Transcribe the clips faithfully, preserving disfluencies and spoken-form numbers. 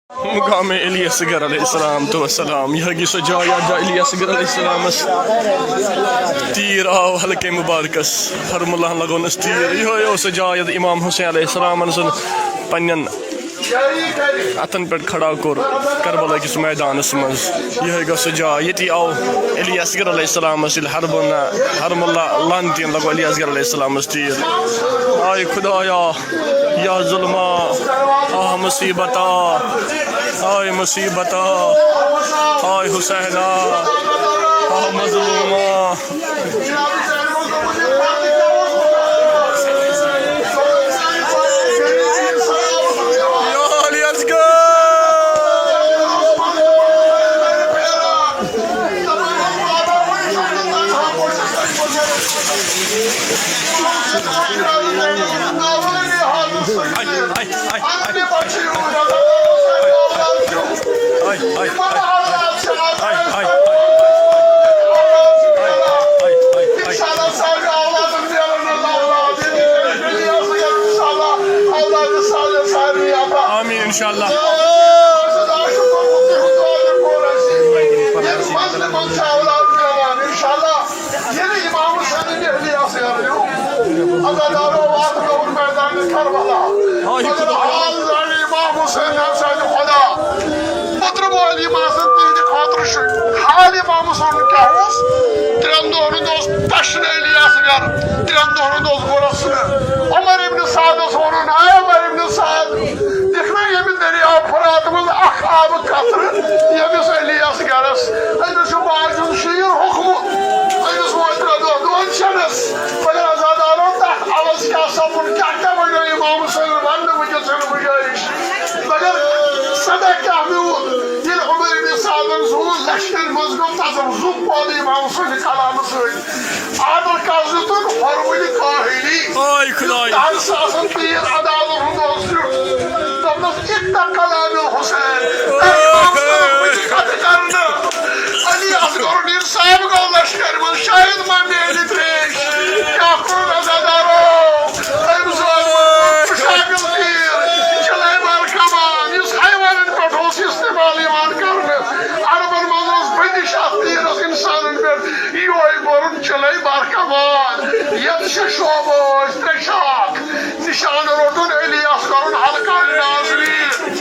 مقام علی اصغر علیہ السلام تو السلام۔ یہِ گٔے سۄ جاے، یَتھ جایہِ علی اصغر علیہ السلامَس تیٖر آو حلقے مبارکس، حرم اللہ لگونس تیٖر۔ یِہوٚے اوس سۄ جاے، یَتھ امام حسین علیہ السلامَن سُنٛد پننٮ۪ن اتھن پٮ۪ٹھ کھڑا کوٚر کربلا کِس میدانس منٛز۔ یِہوٚے گٔے سۄ جاے، ییٚتی آو علی اصغر علیہ السلامَس، ییٚلہِ حرم اللہ، حرم اللہ لعنتین لگو علی اصغر علیہ السلامَس تیٖر۔ آے خدایا، یا ظلما، آہ مصیبتا، آے مصیبتا، آے حسینا، آہ مظلوما۔ یا علی اصغر۔ آمین انشاءاللہ۔ ییٚلہِ امام حسینٕنۍ اہلیہ سیرٕ نیوٗ، عزادارو واتنٲوُن میدانِ کربلا۔ آ، یہِ مگر خۄدا۔ حال زانہِ امام حسین سانہِ خۄدا۔ پُترٕ مٲلۍ یِم آسن تِہنٛدِ خٲطرٕ چھُ۔ حال امام حسین کیٛاہ اوس؟ ترٛٮ۪ن دۄہن ہُنٛد اوس تشنہٕ علی اصغر، ترٛٮ۪ن دۄہن ہُنٛد اوس وۄرسنہٕ۔ عمر ابن سعدس ووٚنُن، اے عمر ابن سعد، دِکھ نا ییٚمہِ دٔریاو فرات منٛز اکھ آبہٕ قطرٕ، ییٚمِس علی اصغرس، أمِس چھُ ماجہِ ہُنٛد شیٖر ہوٚکھمُت، أمِس ووت ترٛےٚ دۄہ دۄن شٮ۪نَس۔ مگر عزادارو، تَتھ عوض کیٛاہ سَپُد، کیٛاہ کیٛاہ وَنیو اِمام حُسینَن، وَننہٕ وٕنکیٚس چھُنہٕ گُنجٲیِش۔ مگر صدا کیٛاہ میوٗل، ییٚلہِ عمر ابن سعدن زوٗن لَشکَرِ منٛز گوٚو تَزم زُو پٲدٕ اِمام حُسینہِ کلامہٕ سۭتۍ۔ آدر کاز دیُتُن ہۄرمُلہِ کاہلی۔ آے خداے۔ دَہَن ساسَن تیٖر اندازَن ہُنٛد اوس یُتھ۔ دوٚپنَس، "اتق کلام الحسین۔" اے امام صٲب، بہٕ چھُس کتھٕ کرنہٕ۔ علی اصغرُن انسان گوٚو لشکرِ منٛز، شاید ما میلہِ تریش۔ کیٛاہ کوٚرُن عزادارو؟ أمۍ ظٲلمَن کوٚر پُشاکل تیٖر، چِلَے بار کمان، یُس حیوانن پٮ۪ٹھ اوس استعمال یِوان کرنہٕ۔ عربن منٛز اوس بندش اتھ تیٖرس انسانن پٮ۪ٹھ۔ یِہوٚے بوٚرُن چِلَے بار کمان۔ یَتھ شےٚ شعبہٕ ٲسۍ، ترٛےٚ شاخ۔ نشانہٕ روٚٹُن علی اصغرُن حلقہ نازنین۔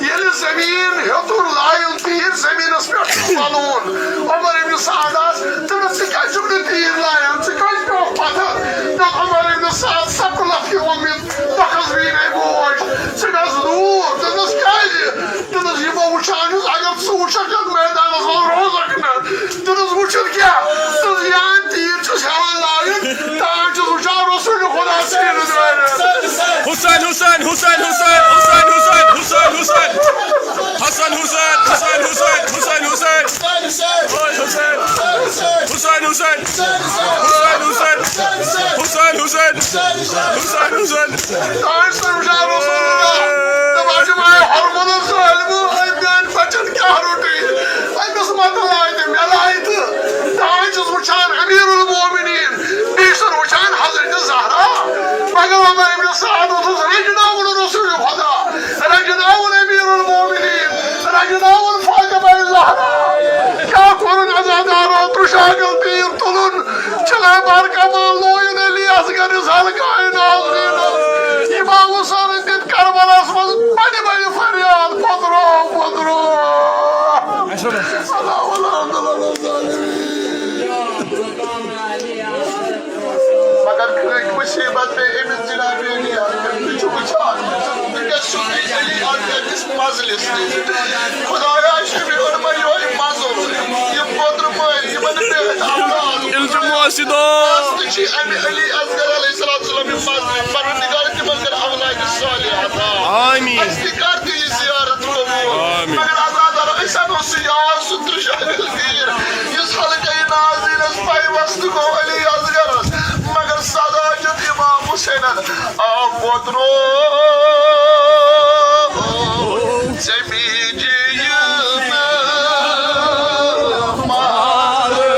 ییٚلہِ زٔمیٖن ہیوٚتُن لایُن تیٖر زٔمیٖنس پٮ۪ٹھ چھُ پَلوُن۔ عمر ابن سعدس دوٚپنس، "ژٕ کیٛازِ چھُکھ نہٕ تیٖر لایان؟ ژٕ کیٛازِ پیوٚکھ پتھر؟" دوٚپ عمر ابن سعد، سۄ کُلف ہیوٗ مےٚ بخس ویٖنے بوج۔ ژٕ گژھ دوٗر۔ دوٚپنس، "کیٛازِ؟" دوٚپنس، "یہِ بہٕ وٕچھان چھُس، اگر ژٕ وٕچھکھ یتھ میدانس منٛز روزکھ نہٕ۔" دوٚپنس، "وٕچھُن کیٛاہ؟" دوٚپنس، "یان تیٖر چھُس ہٮ۪وان لایُن، تان چھُس وٕچھان رسول خدا سیٖنہٕ دٲرِتھ۔" حسین، حسین، حسین، حسین، حسین، حسین، حسین، حسین۔ حسن حسین، حسین حسین، حسین حسین۔ حسین حسین۔ حسین حسین۔ حسین حسین۔ حسین حسین۔ حسین حسین۔ حسین حسین۔ حسین حسین۔ حسین حسین۔ تانۍ سمجھاو رسول اللہ۔ دپان چھِ، "وۄنۍ ہرمُلہٕ ظٲلمہٕ، أمۍ میٛانہِ بچن کیٛاہ روٚٹُے؟ أمِس متہٕ لایہِ تہٕ مےٚ لایہِ تہٕ تانۍ چھُس وٕچھان امیر المومنین، بیٚیہِ چھُسن وٕچھان حضرت زہرا۔ مگر عمر ابن سعد اوسُس رٔٹِناوُن رسول خدا، رٔٹِناوُن امیر المومنین، رٔٹِناوُن فاطمہ زہرا۔ کیٛاہ کوٚرُن عزادارو؟ ترٛشاگل تیٖر تُلُن، چِلَے بار کمان لویُن علی اصغر سال کائنات۔ امام حسین دیُت کربلاہس منٛز بڑِ بڑِ فریاد، "پۄدرو، پۄدرو۔" اللہ ولا عبد اللہ الظالمین۔ مگر کۭتۍ مُصیبت پیٚیہِ أمِس جناب علی اکبر۔ تُہۍ چھِو وٕچھان، وٕنکیٚس چھُ علی اکبر کِس مجلس نِش۔ خدایا، شفیع العلماء یِہوٚے مَزٕ اوس۔ یِم پوترٕ مٲلۍ، یِمن نہٕ بے حد اولاد۔ التماس دعا۔ تہِ چھِ اَمہِ علی اصغر علیہ الصلوۃ والسلام یِم مَزٕ۔ پروردگار، تِمن کر اولاد صالح عطا۔ آمین۔ اَسہِ تہِ کر تہِ یہِ زیارت قبول۔ آمین۔ مگر عزادارو، أسۍ اَنو سُہ یاد، سُہ ترٛشاگل تیٖر، یُس حلقہ نازنینس پیوست گوٚو علی اصغرس، مگر صدا دیُت امام حسینن، "آ پوترو، ژےٚ میٖجہِ یہِ نہٕ مارٕ۔"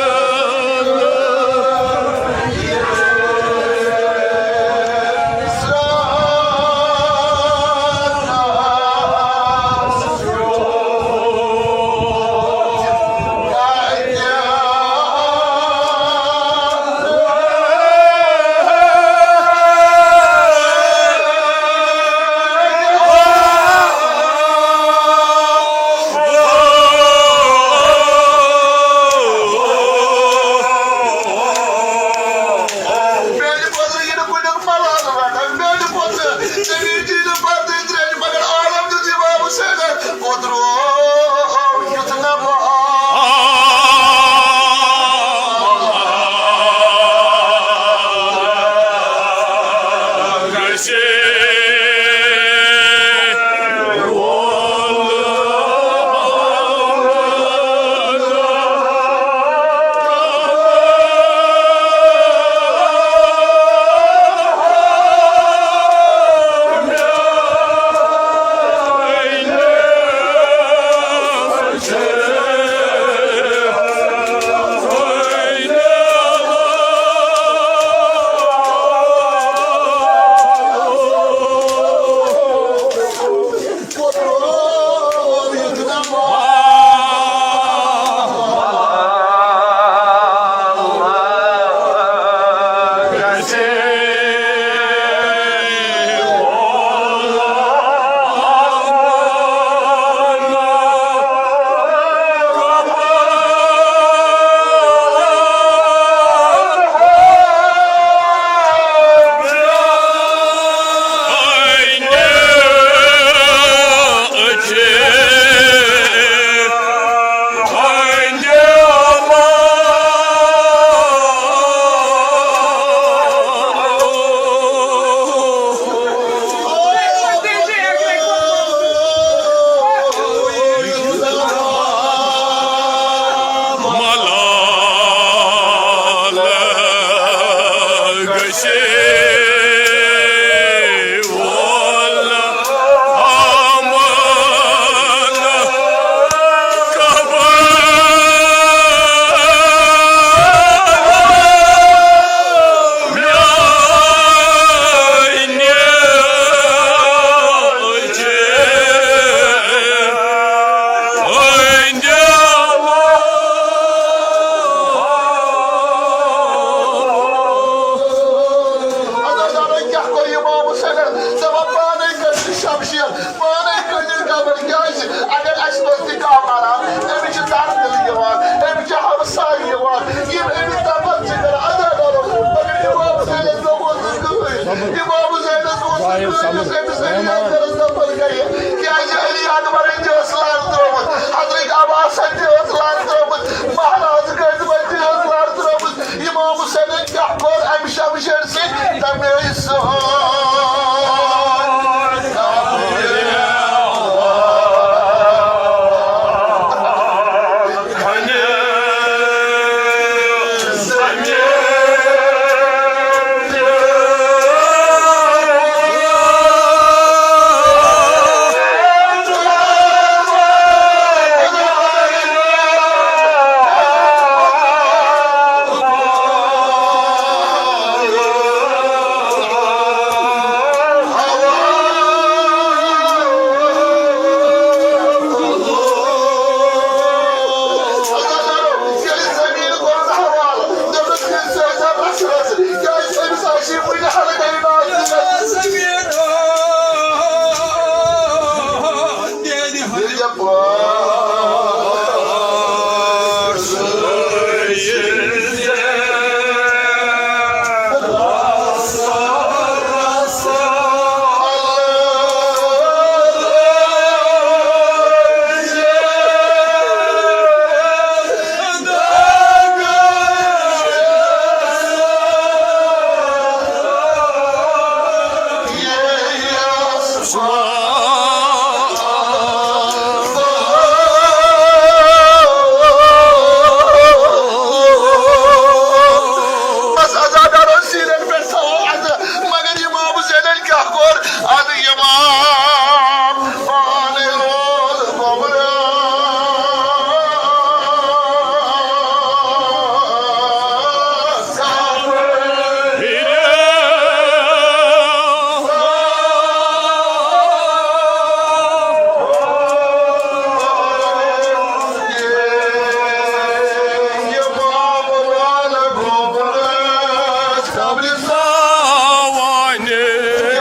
بس عزادارو سیٖرن پٮ۪ٹھ تھاوو عزت، مگر امام حسینن کیٛاہ کوٚر؟ ادٕ امام پانے روز گوٚبرا۔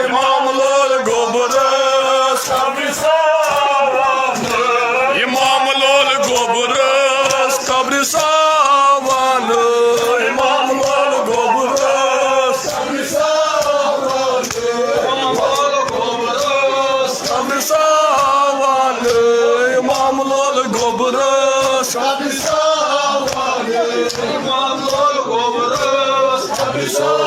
امام لول گوبرس قبرِ ساوان، امام لول گوبرس قبرِ ساوان، امام لول گوبرس قبرِ ساوان، امام لول گوبرس قبرِ ساوان، امام لول گوبرس قبرِ ساوان۔